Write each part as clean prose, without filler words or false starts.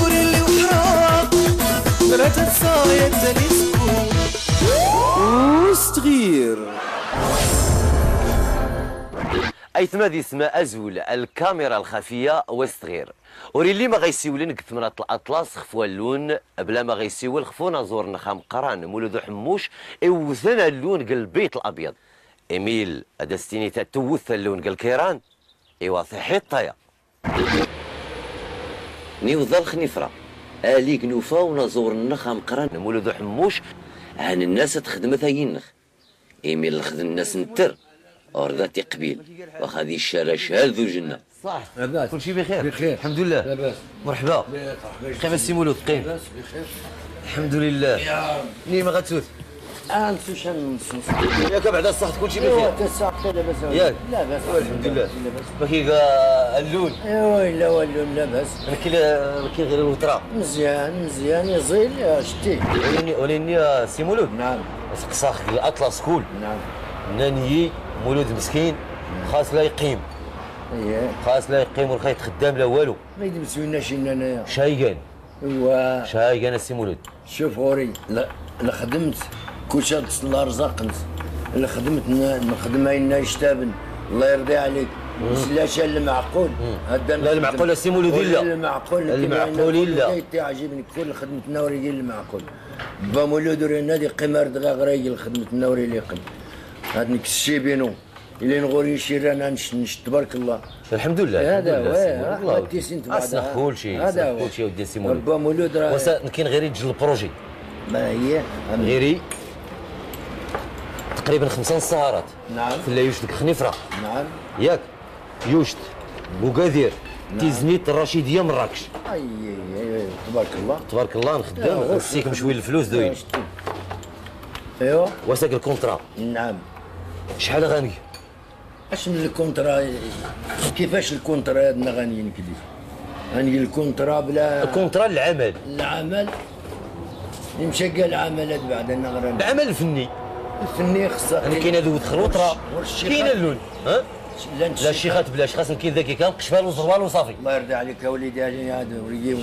اللي وحرام مرات تصايد تنسكو وستغير. ايثما دي اسمها ازول الكاميرا الخفية وستغير وريلي ما غيسيولن كثمرات الاطلس خفوا اللون بلا ما غيسيول خفونا زور نخام قران مولود حموش اوثنا اللون قال البيت الابيض ايميل ادستيني تتوث اللون قال كيران ايوا حيطايا نيوضا الخنيفره الي كنوفا ونزور النخام قران مولود حموش عن الناس تخدم ثاينخ ايميل الخدم الناس نتر أرضاتي قبيل واخا هذه الشارع شهال ذو جنة. صح لاباس كلشي بخير بخير الحمد لله لاباس. مرحبا كيف السي مولود قيم؟ لاباس بخير الحمد لله. ني ما غتسوت انسوش نسوس ياك بعدا الصحة كلشي بخير. ايوا الصحة لاباس ياك لاباس الحمد لله. ما كاين اللون؟ ايوا لا والو لاباس. ما كاين غير الوترة. مزيان مزيان يزيل شتي. وليني سي مولود. نعم. سقساخ الاطلس كول. نعم. نانيي مولود مسكين خاص لا يقيم. اييه خاص لا يقيم والخيط خدام لا والو. ما يدمسولناش انايا. شايقان. ايوا شايقان السي مولود. شوف غوري لا خدمت كلشي الله رزقنت لا خدمت نخدم لنا يشتابن الله يرضي عليك. لا شا المعقول هذا لا المعقول السي مولود لا المعقول المعقول لا تعجبني كل خدمتنا وريجي المعقول با مولود ورينا دي قمار دغا غريجي خدمتنا وري لي قم هاد نكسي بينو اللي نغوري شي رانا نش تبارك الله الحمد لله. هذا هو الله تيسين تبارك كلشي هذا هو كلشي ودي سي مولود با مولود راه كاين غير يتجل ال projet ما هي غيري تقريبا 5 السهرات. نعم. في لا يوجد خنيفره. نعم. ياك يوجد بوكادير. نعم. تيزنيت الرشيديه مراكش. اي اي تبارك الله تبارك الله نخدم نسيكم شوية الفلوس دوين. ايوا وساك ال contrat. نعم. شحال غاني؟ اش من ال contrat؟ كيفاش ال contrat عندنا غانيين كدي؟ غاني ال contrat بلا ال contrat العمل. العمل يمشى كاع العملات بعد انا غير العمل الفني. الفني خصها يعني كاين هذو الخروطره كاين اللون ها لا الشيخات بلاش خاص كاين ذاك كان قشفال وزروال وصافي. الله يرضي عليك يا وليدي هذا وليدي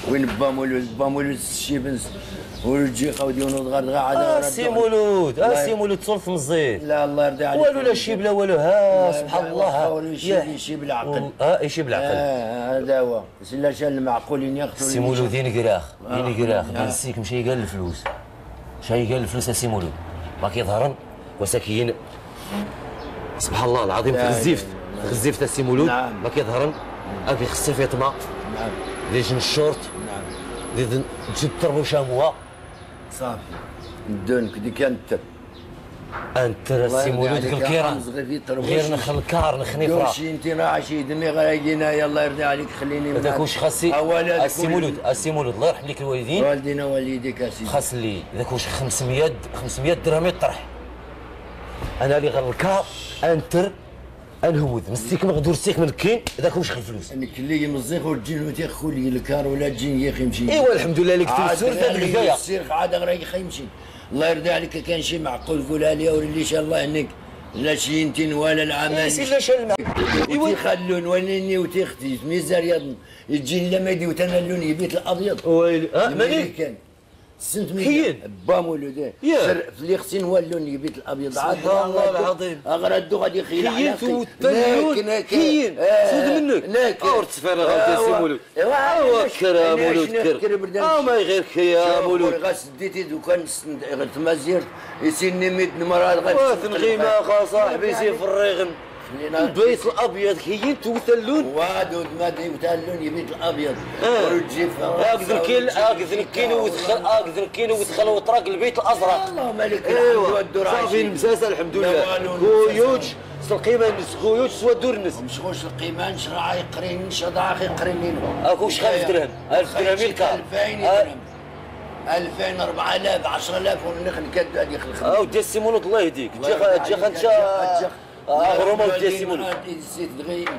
وين با مولود با مولود الشيبنس ولد خاودي ونوض غير غا عاد سي مولود سي مولود تصرف من الزيت. لا الله يرضي عليك والو لا شيب لا والو ها سبحان الله يشي بالعقل يشي بالعقل هذا هو لا شان المعقولين ياخذوا سي مولود ينكراخ ينكراخ بنسيك مشى قال الفلوس مشى قال الفلوس سي مولود ما كيظهرن وساكين سبحان الله العظيم في غزيفت في غزيفت السي مولود. نعم. ما كيظهرن افي خصي فيطمه. نعم. دي جن الشورت. نعم. دي تجد تربو شاموه صافي دونك دي كانت انت السي مولود الكيران غير نخل الكار نخنيفره شي انت راه عشي دمي غير يا الله يرضي عليك خليني هذاك واش خاصي السي مولود السي مولود الله يرحم لك الوالدين والدينا والديك اسيدي خاص لي ذاك واش 500 درهم يطرح انا اللي غير الكار انتر انهود نسيك مغدور سيك من كاين ذاك واش الفلوس انك اللي مزيخ وتجي تيخو لي الكار ولا تجي يا اخي يمشي. ايوا الحمد لله اللي كتب السور هذيك الكايه سير عاد غير يمشي الله يرضي عليك كان شي معقول قولها لي ولي شاء الله هنيك لا شي انتين ولا العمل سي لا شي ايوا تيخلون وليني وتيختي ميزار يا تجي لا ما يدي وتانا اللون يبيت الابيض ويلي مالي كان سنت كاين با مولود في اللي خصين هو اللون يبيت الابيض عاد الله العظيم اغردو غادي يخيل على كاين كاين سود منك اور تفرغ غادي سي مولود ايوا كرا مولود كر ما غير يا مولود غا سديتي دوكان غير تمازير يسيني ميت نمرات غير تنغيمه صاحبي سي في الرغم البيت الابيض كاين توث اللون وادود ما توث اللون يبيت الابيض وتجي اقدر كاين اقدر كاين ودخل اقدر كاين ودخل وطرق البيت الازرق اللهم لك الحمد والدور صافي المساسه الحمد لله كويوش القيمة نس كويوش سوا دور نس مشغوش القيمة نشرع يقرين نشرع يقرين اكو شحال 1000 درهم 1000 درهم الكار 2000 درهم 2000 4000 10000 ونخ نكاد هذيك الخدمة ودي السي مولود الله يهديك تجي خنشا غرومه ودي سي مولود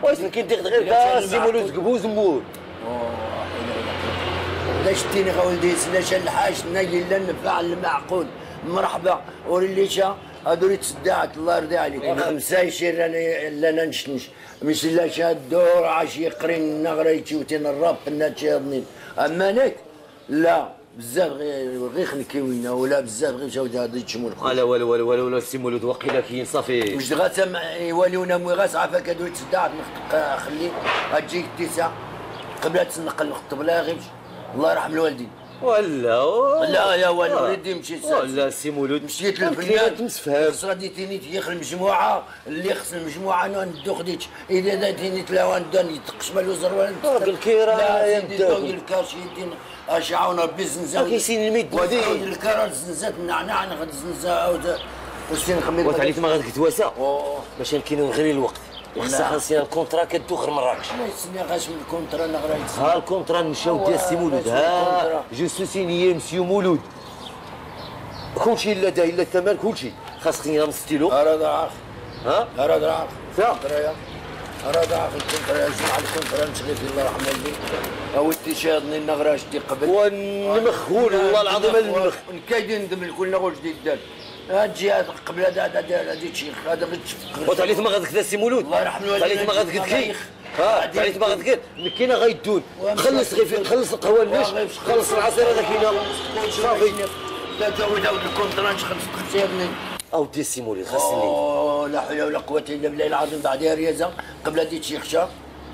واش كاين دير غير كاع سي مولود كبوز مول لا شتيني غا ولدي لا شا الحاج نايل لا نفع المعقول مرحبا وريلي شا هادو تسدعت الله يرضي عليك. خمسة يشير انا لا نشنش مش لا شادور عاش يقرين نغريتي وتين الراب تشيضني. اما نك لا بزاف غير خنكيوينا ولا بزاف غير مشاو هادي تشمو الخوت. لا والو والو والو السي مولود وقيلا كاين صافي. واش غا يواليونا موي عافاك هادو تسدعت خلي غتجيك التسعة قبل تنقل الطبلة غير الله يرحم الوالدين. ولا لا يا والو وليدي مشيت ولا سي مولود مشيت للفنان تمسفهم غادي تيني تيخ المجموعة اللي خص المجموعة انا ندو خديت اذا تيني تلاوان دون يتقشمل وزروان الكيرا يا الكاش يدين اش عاون ربي الزنزان كيسين الميد ودي الكرا الزنزات النعناع نغد الزنزه وسين خمير وتعليت ما غادي تواسى باش نكينو غير الوقت وخصها خاصنا ال contrat كدوخر مراكش. لا يتسنى غاش من ال contrat انا غير ها ال contrat نمشاو ديال السي مولود. ها je soussigné monsieur مولود كلشي لا دا الا الثمن كلشي خاصني غير ستيلو. راه عاق ها راه عاق راه عاق ال contrat جمع ال contrat نشغل في الله يرحم الوالدين. اودي شاضني النغراش دي قبل ونمخول والله العظيم المخ نكايدين ندم الكل نغوش دي دال هاد قبل هذا هذا شيخ هذا غير تشفق. وتعليت ما غادك السي مولود الله يرحم الوالدين. تعليت ما غادك كي ها تعليت ما غادك كاينه غيدون خلص غير خلص القهوة النش خلص العصير هذا كاينه صافي. لا تعاود عاود ال contrat خلص تخسرني. اودي السي مولود خاصني لا حول ولا قوة الا بالله العظيم. بعدها ريازه قبل هادي تشيخ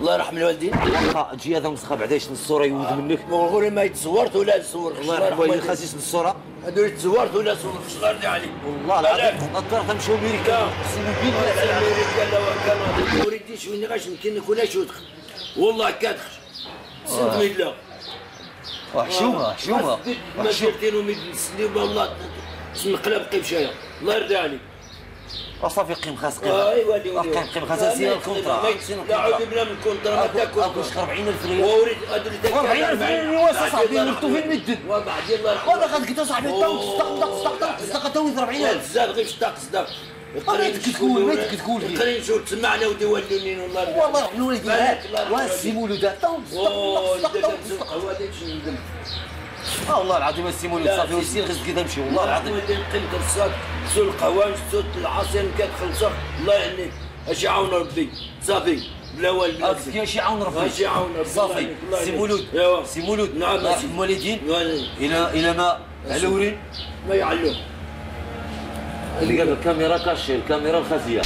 الله يرحم الوالدين. واخا تجي هذا مسخه بعدا يشد الصورة يود منك وغوري ما يتصورت ولا تصور. الله يرحم الوالدين خاص يشد الصورة. هادو تصورت ولا صورت الله يرضي عليك والله العظيم. الدار تمشيو امريكا اقسم بالله امريكا لو كان وريدي شويني غاش يمكن نكون شو والله كادخش سنت ميلا حشومه حشومه ما درتينو ميد نسني والله نقلب قيب الله يرضي عليك. وصافي قيم خاص قيم. ايوا قيم قيم خاص سير ال contrat. لا عود بلا من ال contrat ما تاكل. اكلش 40000 ريال. ووريد 40000 ريال واسا صاحبي ورثو فين مدد. وبعدين الله يرحمه. هذا غادي كتا صاحبي طق طق طق طق 40000. بزاف غير شتاق صداق. ما تكتقول ما تكتقول. قرين شو تسمعنا ودي والدين والله. والله يرحم الوالدين. واسي مولود طق طق طق والله العظيم السي مولود صافي وسير غير كذا نمشي والله العظيم. قيمة الصاد سول القهوة سول العصير كتخلص الله يهنيك اش يعاون ربي صافي بلا والو. اش يعاون ربي اش يعاون ربي صافي. سي مولود سي مولود نعم الله يرحم الوالدين. الى ما علورين ما يعلو اللي قال الكاميرا cachée الكاميرا الخفية.